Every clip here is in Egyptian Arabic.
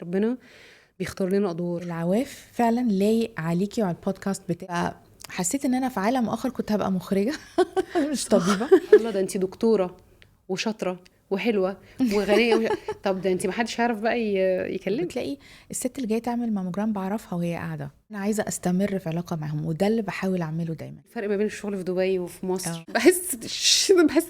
ربنا بيختار لنا ادوار. العواف فعلا لايق عليكي وعلى البودكاست بتاع. حسيت ان انا في عالم اخر كنت هبقى مخرجه مش طبيبه. الله، ده انت دكتورة وشاطره وحلوه وغنيه طب ده انت ما حدش هيعرف بقى يكلمك. بتلاقي الست اللي جاية تعمل ماموجرام بعرفها وهي قاعدة. انا عايزه استمر في علاقة معاهم، وده اللي بحاول اعمله دايما. الفرق ما بين الشغل في دبي وفي مصر، بحس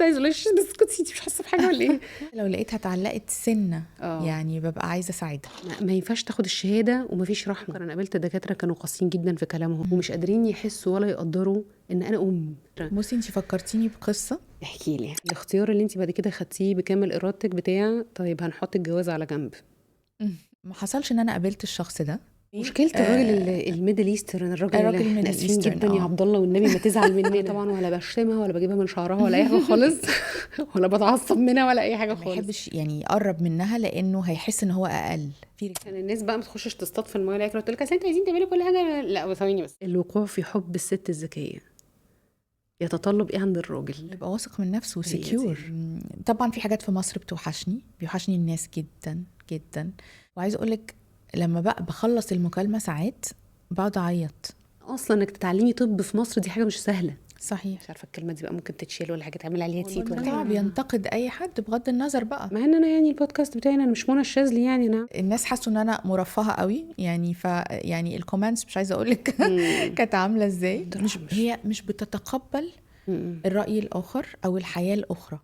عايزه اقول بس اسكتي، انت مش حاسه بحاجة ولا ايه؟ لو لقيتها اتعلقت سنة يعني ببقى عايزه اساعدها. ما ينفعش تاخد الشهادة ومفيش رحمه. انا قابلت دكاترة كانوا قاسيين جدا في كلامهم ومش قادرين يحسوا ولا يقدروا ان انا ام. بصي انت فكرتيني بقصة. احكي لي الاختيار اللي انت بعد كده خدتيه بكامل ارادتك بتاع طيب هنحط الجواز على جنب. ما حصلش ان انا قابلت الشخص ده. مشكلة الراجل ال Middle Eastern، الراجل ال Middle اسفين Eastern، جدا يا عبد الله والنبي ما تزعل مننا طبعا، ولا بشتمها ولا بجيبها من شعرها ولا اي حاجة خالص ولا بتعصب منها ولا اي حاجة ما خالص. يحبش يعني يقرب منها لانه هيحس ان هو اقل. في يعني الناس بقى ما تخشش تصطاد في المايه، لا قلت لك اصل انتوا عايزين تعملوا كل حاجة. لا ثواني بس، الوقوع في حب الست الذكية يتطلب ايه عند الراجل؟ يبقى واثق من نفسه و secure. طبعا في حاجات في مصر بتوحشني، بيوحشني الناس جدا جدا. وعايزه اقول لك لما بقى بخلص المكالمة ساعات بقعد اعيط. اصلا انك تتعلمي طب في مصر دي حاجة مش سهلة. صحيح. مش عارفه الكلمة دي بقى ممكن تتشيل ولا حاجة تعمل عليها تيت ولا طبعا بينتقد اي حد بغض النظر بقى. مع ان انا يعني البودكاست بتاعي انا مش منى الشاذلي يعني انا الناس حسوا ان انا مرفهه قوي يعني، ف يعني ال comments مش عايزه اقول لك كانت عامله ازاي. مش هي مش بتتقبل الراي الاخر او الحياة الاخرى.